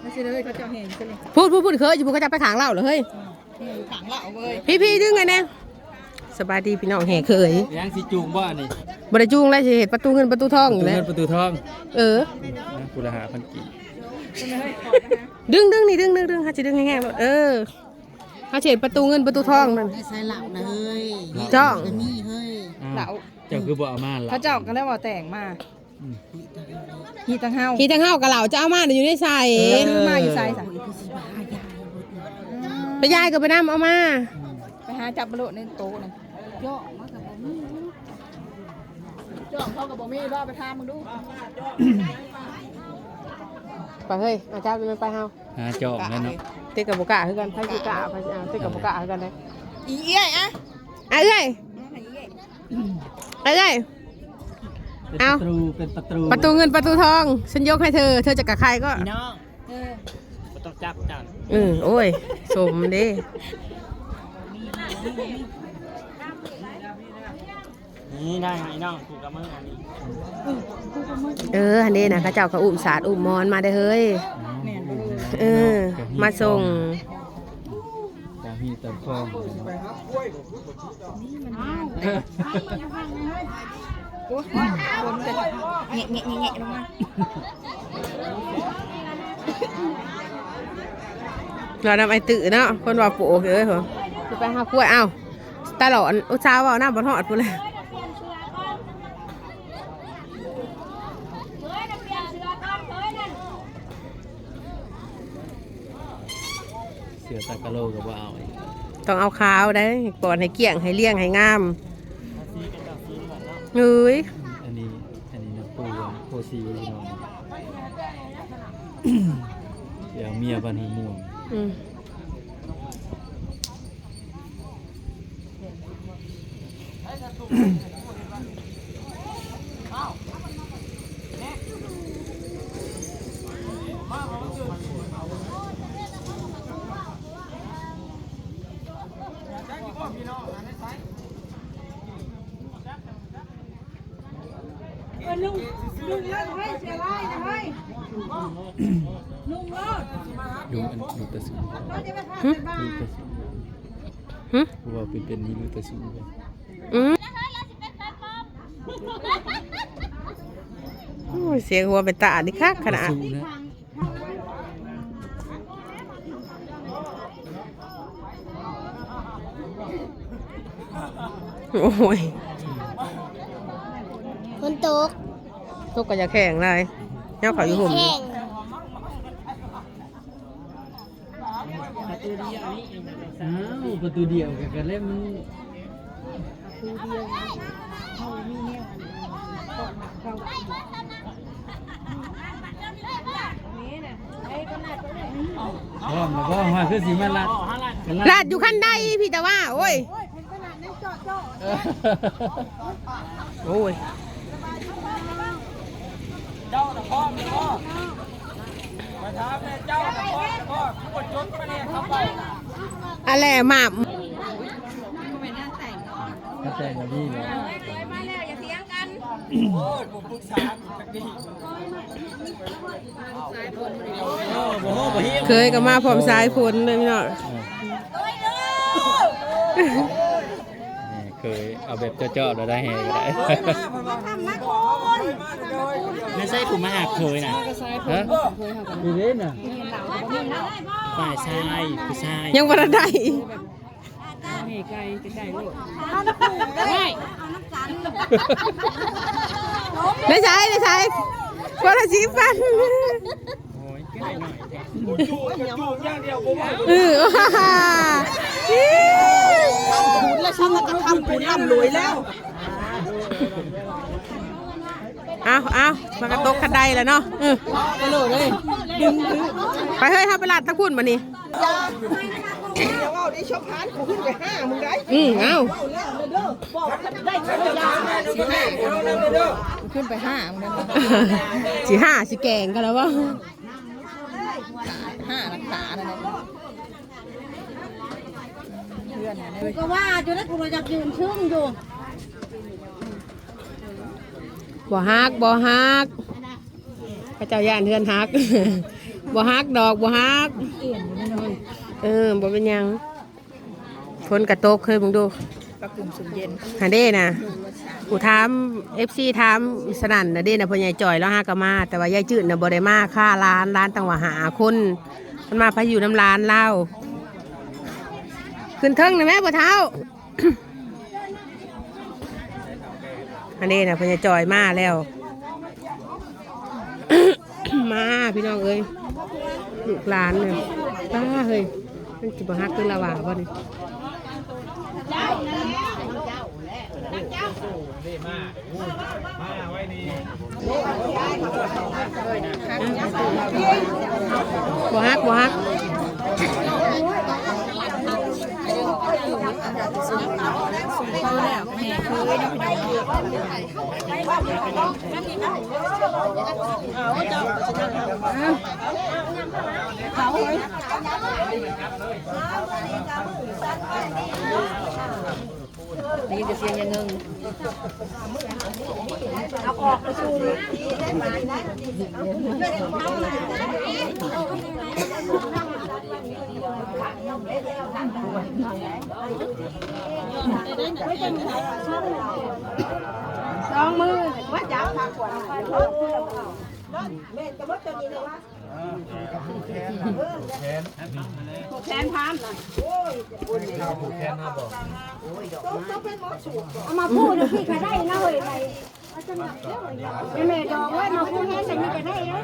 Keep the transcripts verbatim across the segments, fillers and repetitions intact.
ไม่ใช่เลยเขาเจ้าแห่งใช่ไหม พูดพูดพูดเคยอยู่พูดเขาจะไปขังเหล้าเหรอเฮ้ย แห่งขังเหล้าเว้ย พี่พี่ดึงไงเนี่ย สบายดีพี่น้องแห่เคย ยังสิจูงบ่อันนี้ บ่ได้จูงแล้วสิเห็นประตูเงินประตูทองอยู่แล้ว ประตูเงินประตูทอง เออ นะ กูละห้าพันกีบ ดึงดึงนี่ดึงดึงดึงหาสิดึงแห้งๆแล้วเออหาสิเห็นประตูเงินประตูทองนั่น ได้ใส่เหล้านะเฮ้ย จ้อง จะมีเฮ้ย อ้าว เหล้า เจ้าคือบ่เอามาเหล้า เขาเจ้าก็เลยว่าแต่งมา อืม ฮีตังเฮา ฮีตังเฮากับเหล้าจะเอามาอยู่ในใส่ เออ มาอยู่ใส่สะ ไปยายก็ไปนำเอามา ไปหาจับบะโลดในโต๊ะนะ จ้องเขากับบ่มีบ่ไปถามมึงดู ไปเฮ้ย เอาจับมันไปเฮา หาจ้องแล้วเนาะ เต็กกับบ่กล้าคือกัน ไผสิกล้า ไผสิเอา เต็กกับบ่กล้าคือกันเลย อีเอี้ยอะ อ่ะเอ้ย อ่ะเอ้ย เป็น เอา ประตู เป็นประตู ประตูเงินประตูทอง ฉันยกให้เธอ เธอจะกับใครก็ พี่น้อง เออ บ่ต้องจับจัง เออ โอ้ย สมเด้ นี่ได้ไงน้อง ผูกกับมืออันนี้ เออ อันนี้นะ เขาเจ้าก็อุ้มสาดอุ้มมอนมาได้เฮ้ย แม่น เออ มาส่ง ตามฮีตามคอง โอ้ย คนจะแงะแงะแงะแงะลงมา เรานำไอ้ตื้อเนาะ คนว่าปลูกเอ้ย ผมไปหาขวด เอ้า ตลอด อุตส่าห์เว้าน้ำบ่ทอดพู้นแหละ เสือตากะโลก็บ่เอาอีก ต้องเอาขาวได้ ป้อนให้เกลี้ยง ให้เลี้ยง ให้งาม เฮ้ย อันนี้ อันนี้นะ ปู โพสีพี่น้อง เดี๋ยวเมียบ้านห้วยม่วง อืม เออ ลุง ลุงเลิกให้เสียไล่นะเฮ้ย ลุงเลิก ดูอันดูตาสูง เขาจะไปพาไปบ้าน ดูตาสูง หึ กูว่าเป็นเป็นนี่ดูตาสูง อืม โอ้ย เสียงหัวเป็นตาอันนี้คักขนาด ตาสูงนะ โอ้ย ฝนตก ตกก็อย่าแข่งเลย เนาะ เขาอยู่ห่ม แข่ง อ้าว ประตูเดียวกันกันแล้วมัน พร้อมแล้วบ่ มาคือสิมาลัด ลัดอยู่คันใดพี่ตะว่า โอ้ย โอ้ย เจ้าน่ะพร้อมบ่ มาถามแน่ เจ้าน่ะพร้อมบ่ ผู้บ่จดมาแน่ครับไป อะไรหม่ำ ถ้าแต่งแบบนี้เลย เคยก็มาพร้อมสายฝนเลยพี่น้อง นี่เคยเอาแบบเจาะๆแล้วได้แฮงก็ได้ ไม่ใช่ถุงมาหาเคยนะ ฮะ ดีเด้น่ะ ฝ่ายชาย ผู้ชาย ยังบ่ทันได้ นี่ไก่ ไก่ลูก ได้ใช้ ได้ใช้ คนละสิบพัน โอ้ย ไก่หน่อยแท้ เออ ทำบุญแล้วฉันก็ทำบุญร่ำรวยแล้ว เอาเอามากระตกกระไดแล้วเนาะ เออ กระโดดเลย ดึงถือ ไปเฮ้ย เฮาไปลาดตะพุ่นมานี่ อย่าเว้าได้ชอบพานกูขึ้นไปห้ามึงได้ อืม เอา ขึ้นไปห้ามึงได้ สิห้าสิแกงกันแล้ววะ ห้าหลักฐานอะไร เพื่อนนะ กูก็ว่าอยู่นะ กูอยากยืนชึ่งอยู่ บ่ฮัก บ่ฮัก เขาเจ้าย่านเฮือนฮัก บ่ฮักดอก บ่ฮัก เออ บ่เป็นหยัง ฝนกะตก เฮ้ย มึงดู ปลากลุ่มสุดเย็น หาเด้นะ ผู้ถาม เอฟซี ถามสนั่นนะเด้นะ พ่อใหญ่จ่อยแล้วหากะมา แต่ว่ายายจืดน่ะบ่ได้มา ค่าหลาน หลานตั้งว่าห้าคน มันมาพายุน้ำหลานลาว ขึ้นเทิงนะแม่พ่อเฒ่า อันนี้นะพ่อใหญ่จ่อยมาแล้ว มาพี่น้องเอ้ย ลูกหลานเนี่ย ป้าเฮ้ย มันสิบ่ฮักคือละว่าบ่นี่ บ่ฮัก บ่ฮัก นี่จะเสียงยังเงิง เอาออกไปสู่ที่ได้ไหมนะ สองมือว่าจับผักขวด ผูกแขนพามนะ เอามาพูดนะพี่ก็ได้นะเว้ย ไปแม่ดอกไว้มาพูดให้ฉันนี่ก็ได้นะ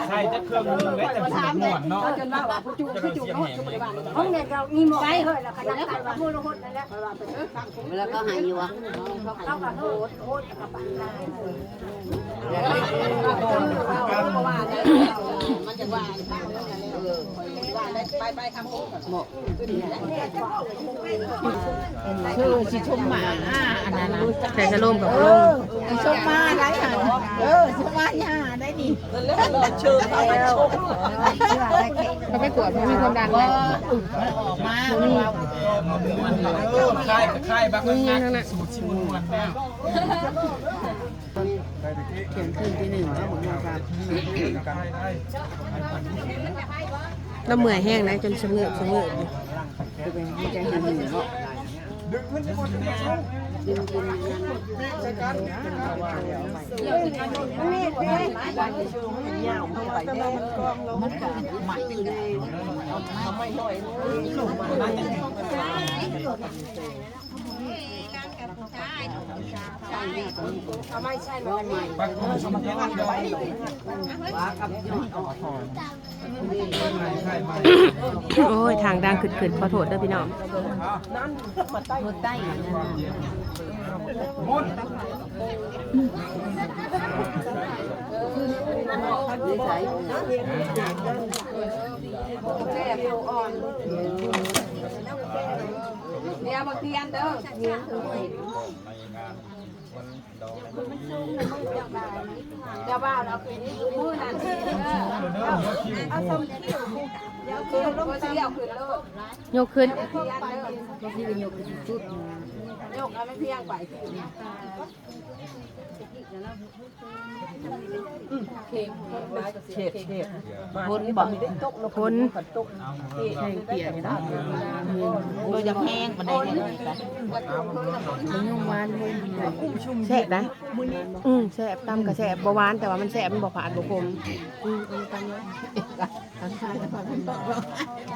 ใช่จะเครื่องมือไว้แต่มันม่วนเนาะ ห้องเนี่ยเรามีหมอไว้เฮ้ยแล้วก็นั่งกันมาพูดละคนนั่นแหละ แล้วก็หายอยู่วะ เขาก็โหดโหดกับปัญหา คือสิชมหมาอ่าอันนั้นนะ ใส่สะโลมกับพะโลม สิชมหมาได้หันเออชมหมาย่าได้นี่ เขาไปกวดมันมีความดัน ก็ นะ ออกมา เออค่ายกับค่ายบักนักสูตรที่มันม่วนแล้ว เขียนขึ้นที่หนึ่งแล้วผมยอมรับ แล้วเมื่อยแห้งนะจนสะเงือบสะเงือบ คือเป็นที่ใจหนึ่งเนาะ ดึงขึ้นไปบนนี้ มันก็ใหม่ ปักกลุ่มสมัครเล่นเดียว โอ้ย ทางดังขึ้นๆ ขอโทษเด้อพี่น้อง หัวใต้ มุ่น นิสัย เดี๋ยวบางทีอันเด้อ เจ้าบ่าวเราคือนี่คือมือนั่นเออเอาสมคิวเดี๋ยวคือลงเสี้ยวคือโลด ยกขึ้น เพียงเด้อ ก็ที่เป็นยกขึ้นสุด ยกเอาไม่เพียงไป คนบอก คน แข่งเปลี่ยนเนาะก็ยังแห้งปานใดเนี่ย มันยุ่งวานเลย แซ่บนะอืมแซ่บตำก็แซ่บบ่หวานแต่ว่ามันแซ่บมันบ่ฝาดบ่ขมอืมอืมตำเลย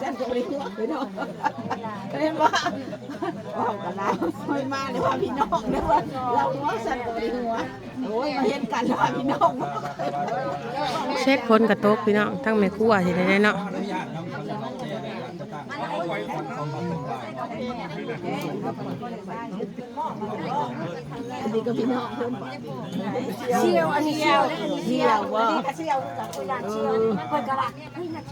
ฉันก็ไม่ได้หัวไปเนาะเห็นว่าออกกันแล้วไม่มาเลยว่าพี่น้องนะว่าเราหัวฉันก็ไม่ได้หัวโอ้ยมาเห็นกันแล้วว่าพี่น้อง เช็คฝนกระตกพี่น้องทั้งแม่ครัวสิได้เนาะ อันนี้ก็พี่น้องเพิ่นบอกเสี่ยวอันนี้เสี่ยวเสี่ยวว่าเสี่ยวกับคนดังเสี่ยวเพิ่นก็ว่าเฮ้ยนะ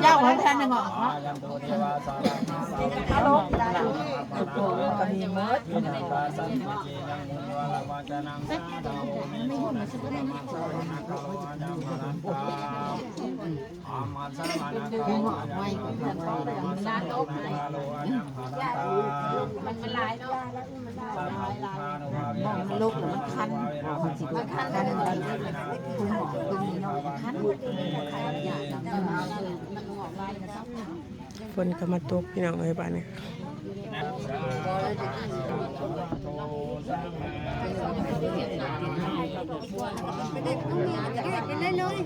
เจ้าของท่านน่ะเหรอ มันหลายเนาะ มันลกแล้วมันคัน มันคัน คุณหมอคนนี้เนาะ มันคัน ฝนก็มาตกพี่น้องเอ้ยบ้านนี้ ไปเลยเลย